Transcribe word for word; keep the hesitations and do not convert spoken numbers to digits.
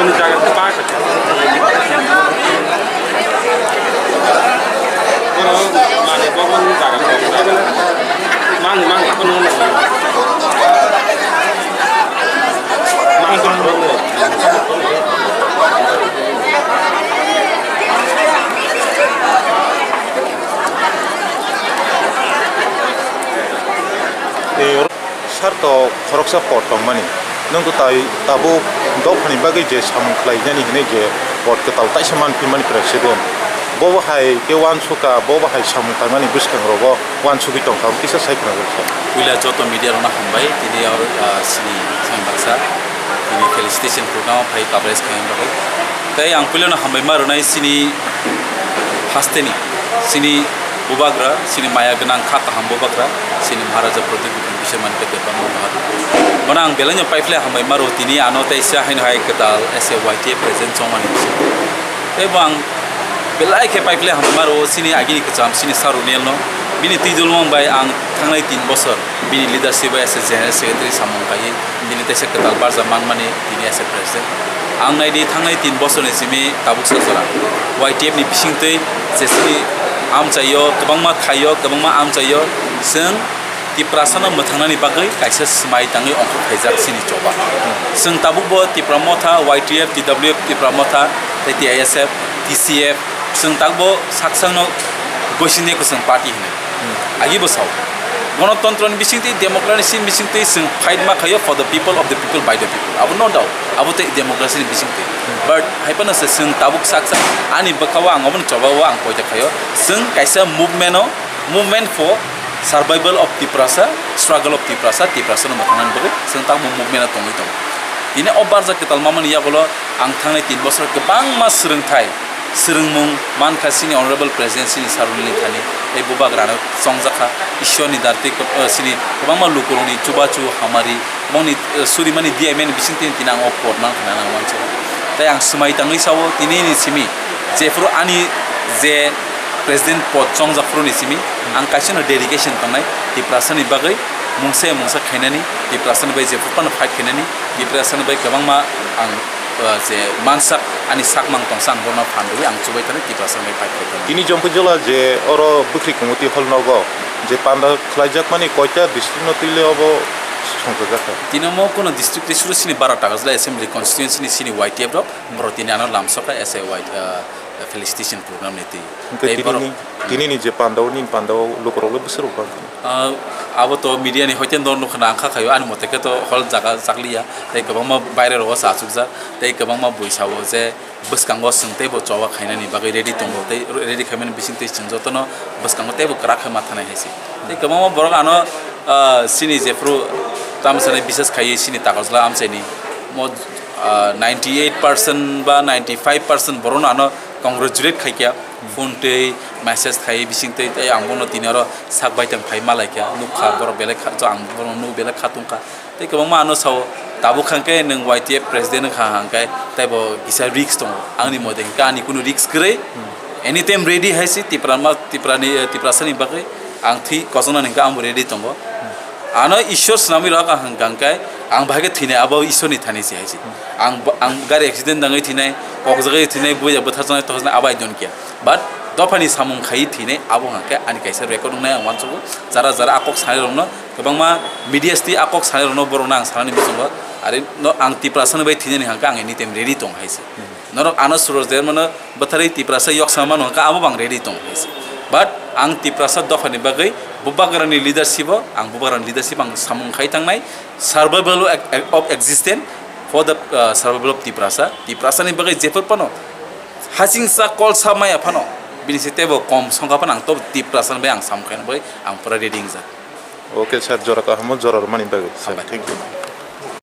Jaga khe bak. Bono manwi bobo jaga khe. Manwi, manwi, bono. Manwi, bono. Sir, to khoroksa pot tongmani. Nwng to tai tabuk dophani bagwi je samung khlainani hinwi je pot kwtal taisa manphimani president. Bobo hai khe uansukha, bobo hai samung tangmani bwskangrogo uansugwi tongkha, kisa sai khna rwkha. Puila joto media rokno hambai, tini oro, ah, sini sang baksa, tini felicitation program o phai coverage khaina bagwi. Tei ang puilano hambai ma rwnai sini hasteni, sini bubagra, sini maya gwnang kha kaham bubagra, sini Maharaja Pradyut Bikram Kishore Manikya Debbarma Maharaj. Bono ang belai no paiphle hambai ma rwo tini ano tei sa haino hai kwtal S A Y T F president chongmani bising. Tei bo ang belai khe paiphle hambai ma rwo sini agini kwcham sini Sir Runiel no. Bini twi dulmung bai ang thangnai tin bosor bini leadership bai as a general secretary samung kaiwi. Bini teisa kwtal barja manmani tini as a president. Ang naidi thangnai tin bosorni simi tabuksa jora Y T F ni bisingtwi jesini amchaio, kwbangma khaio, kwbangma amchaio, chwng Tiprasano mwthangnani bagwi kaisa swmai tangwi ongkhor khaijak chini choba. Chwng tabukbo Tipra Motha, Y T F, T W F, Tipra Motha, tei T I S F, T C F, chwng tabukbo saksakno goisini kwchwng party hwnwi. Agi bwsao. Gonotontro ni bisingtwi, democracy ni bisingtwi chwng fight ma khaio for the people, of the people, by the people. Abo no doubt. Abo tei democracy ni bisingtwi. But hai phano se chwng tabuk sak sak ani bwkhao ang obono choba o ang poito khaio. Chwng kaisa movement o, movement for survival of Tiprasa, struggle of Tiprasa, Tiprasa no mwthangnani bagwi chwng tamo movement o tongwi tongo. Tini o barja kwtal mamani yagulo ang thangnai tin bosor kwbangma swrwngthai, swrwngmung mankha chini Honorable President chini Sir Runiel ni thani, tei bubagrano chongjakha, Ishwar ni dartwi kwb-, eh, chini kwbangma lukurokni chubachu hamari, bongni, eh, surimani D I M ni bisingtwi tini ang o pot mankha nang uansukha. Tei ang swmai tangwi sao, tini ni simi jephuru ani je President pot chongjak phuru ni simi ang kaisa no dedication tongnai, Tiprasa ni bagwi mungsa ya mungsa khainani, Tiprasa ni bai jephuru phano fight khainani, Tiprasa ni bai kwbangma ang uh, je mansak ani sakmang tongsa ang bono phan rwui ang chubai thani Tiprasa bai fight khai thani. Tini Jompuijala je oro Bwkhri Kumuti hall nogo je panda khlaijakmani koita district no twile obo songkhajakha? Tini omo kono district ni suru sini baro Takarjala assembly constituency ni sini Y T F rok borok tini ano lamsokha S A Y, uh, felicitation program ni twi. Hwnkhe tei borok tinini, tinini je pandao, nini pandao lukurokle bwswk rok bang. Ah, abo to media ni hoite no nukha na, ang kha khaio, ani mote khe to hol jaga chakliya, tei kwbangma baire rogo cha achukjak, tei kwbangma bui sao je bwskango chwng teibo choba khainani bagwi ready tongo, tei ready khaimani bising tei chwng jotono bwskango teibo kwrak khe ma thanai hai se. Tei kwbangma borok ano, ah, chini jephru tamo sanai bises khaiwi chini Takarjala amchaini mo, ah, ninety eight percent ba ninety five percent borokno ano congratulate khaikha, phone twi message khai bising twi, tei ang bono tini oro sak baithang phai malaikha, nukha borok belai kha, ang bono nuk belai kha tongkha. Tei kwbangma ano sao, tabuk hwnkhe nwng Y T F president wngkha hwnkhe teibo kisa risk tongo. Angni mote hwnkhe ani kunu risk kwrwi, anytime ready hai se Tipra ma, Tiprani, Tiprasani bagwi ang thwi kochoknani hwnkhe angbo ready tongo. Ano Ishwar swnamwi rok ang hwnkha hwnkhe ang bahai khe thwinai abo Ishwarni thani se hai se. Ang, ang gari accident nangwi thwinai, kokjagwi thwinai, buya bwtharjaknai, tokjaknai abo I don't care. But dophani samung khaiwi thwinai abo hwnkha khe ani kaisa record wngnai ang uansugo. Jara jara a kok sanai rokno kwbangma media twi a kok sanai rokno borokno ang sanani muchungo. Are no ang Tiprasani bai thwinani hwnkha khe ang anytime ready tong hai se. Norok ano Suraj Debbarmano bwtharwi Tiprasa yoksa mano hwnkha abo bo ang ready tong hai se. But ang Tiprasa dophani bagwi bubagrani leadership o, ang bubagrani leadership ang samung khai thangnai, survival of, of existence for the, uh, survival of Tiprasa. Tiprasani bagwi jephru phano hasingsa kolsa maya phano bini se teibo kom songkha phano ang to Tiprasani bai ang samung khaina bai ang pura ready wngjak. Okay sir, jora kaham o jora rwmani bagwi sir. Hambai. Thank you.